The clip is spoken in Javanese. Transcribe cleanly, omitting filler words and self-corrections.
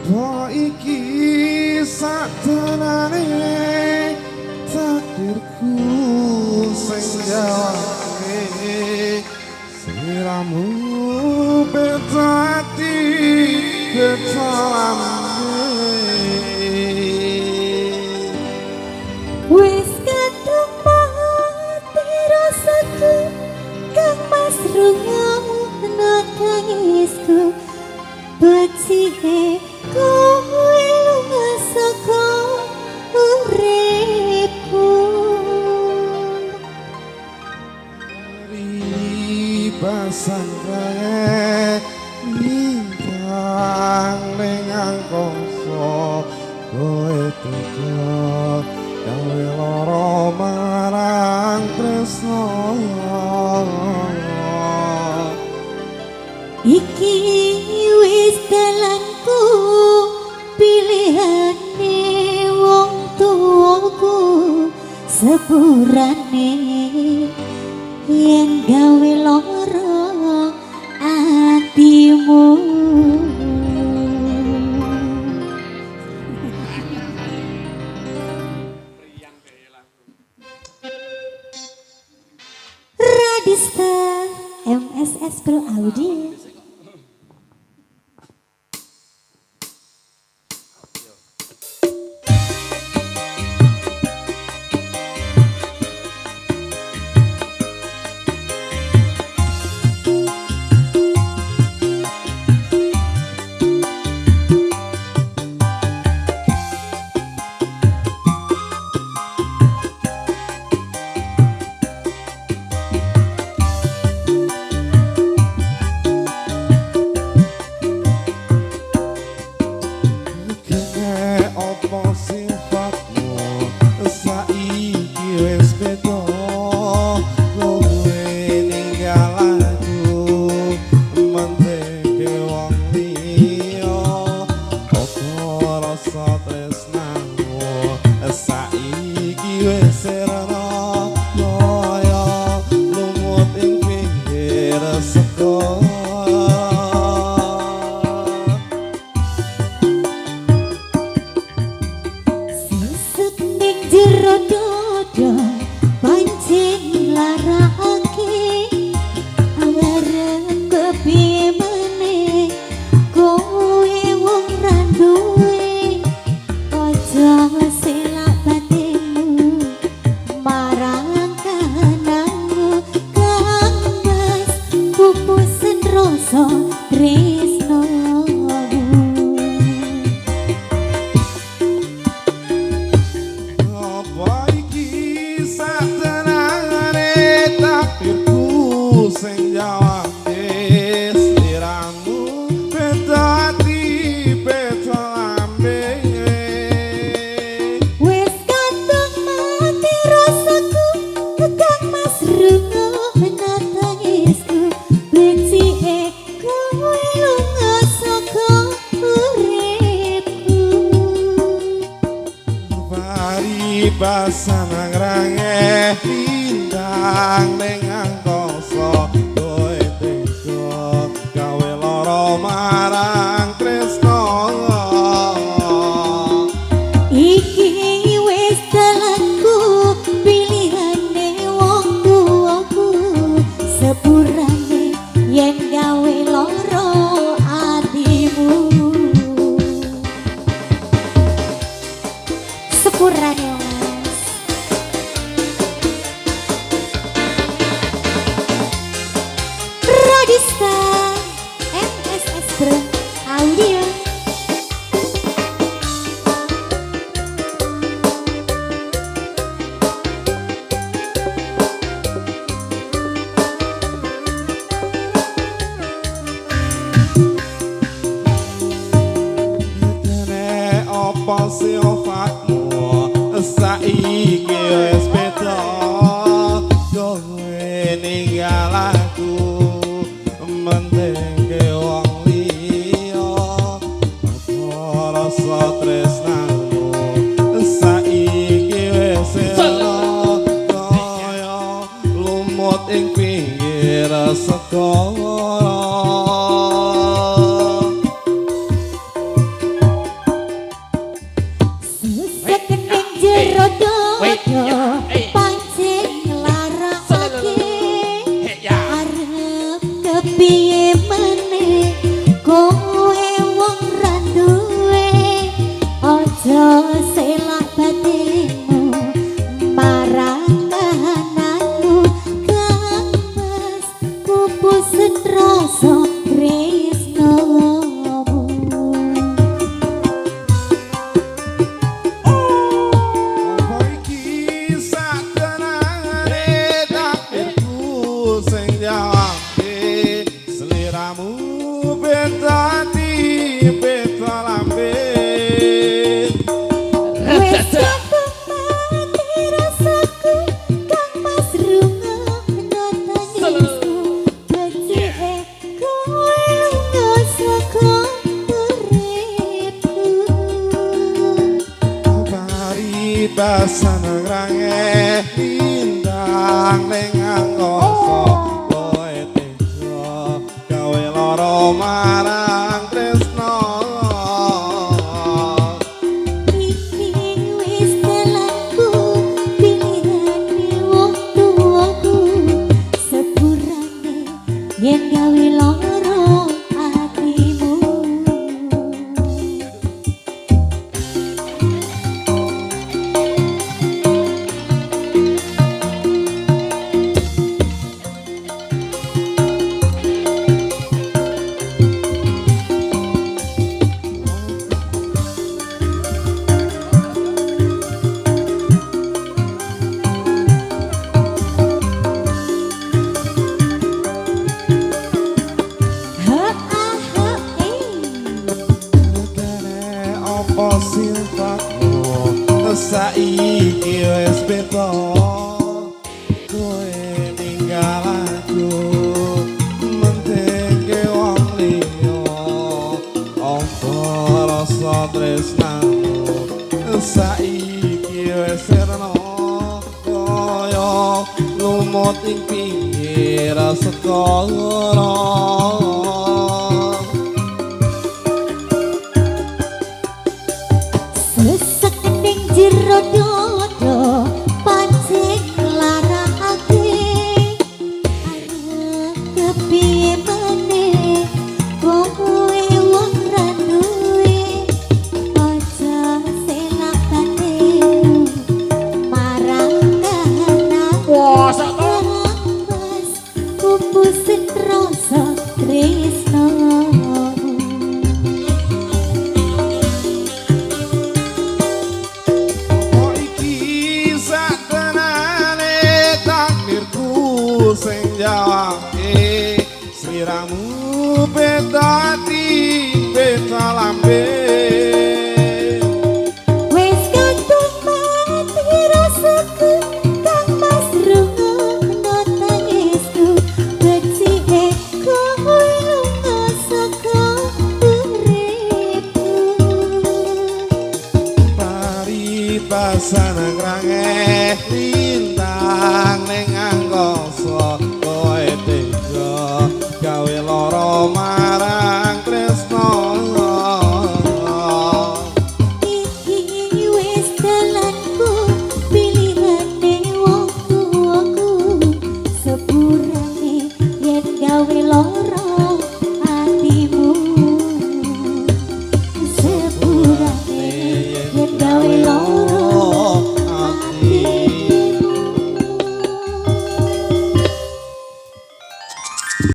Apa iki saktenane takdirku sing jawake siramu beda ati beda lambe. Wis kadung mati rasaku, Kang Mas, rungokno tangisku. Becike kowe lunga saka uripku. Ribasan kae lintang ning angkasa, kowe tega gawe lara marang tresno. Iki wis dalanku, pilihane wong tuaku. Sepurane yen gawe lara atimu. Radista MSS Pro Audio. Kene apa sifatmu saiki wis beda, kowe ninggal aku menteke wong liya. Apa rasa tresnamu saiki wis sirna kaya lumut ing pinggir segara? Sesek ning jero dada pancen larakake, arep kepiye meneh, kowe wong ra duwe. Aja selak batinmu marang kahananmu, Kang Mas, pupusen rasa tresnomu. Apa iki satenane takdirku sing jawab sliramu beda ati beda lambe? Wis kadung mati rasaku, Kang Mas, rungokno tangisku. Becike kowe lunga saka uripku. Paribasan ngrange lintang ning angkasa, kowe tega gawe lara marang tresno. Iki wis dalanku, pilihane wong tuaku. Sepurane yen gawe lara atimu. Sepurane, Mas. Radista MSS Pro Audio. Kene apa sifatmu saiki wis beda, kowe ninggal aku mentengke wong liya. Apa rasa tresnamu saiki wis sirna kaya lumut ing pinggir segara? lintang ning angkasa, kowe tega gawe lara marang tresno. Iki wis dalanku, pilihane wong tuaku. Sepurane yen gawe lara atimu. Ha ah ha eh. Kene apa sifatmu saiki wis beda, kowe ninggal aku mentingke wong liya. Apa rasa tresnamu saiki wis sirna kaya lumut ing pinggir segara? Sesek ning jero dodo pancen nglarakake. Arep kepiye meneh, kowe wong ra duwe. Aja selak batinku marang kahanan. Mosok to? Mas pupusin rasa tresno. Oh, iki satenane takdirku sing jawabke, sliramu beda ati beda lambe. Wis kadung mati rasaku, kang Mas, rungokno tangisku. Becike kowe lunga saka uripku. Paribasan ngrangeh lintang ning angkasa, kowe tega gawe lara marang tresno. Iki wis dalanku, pilihane wong tuaku. Sepurane yen gawe lara.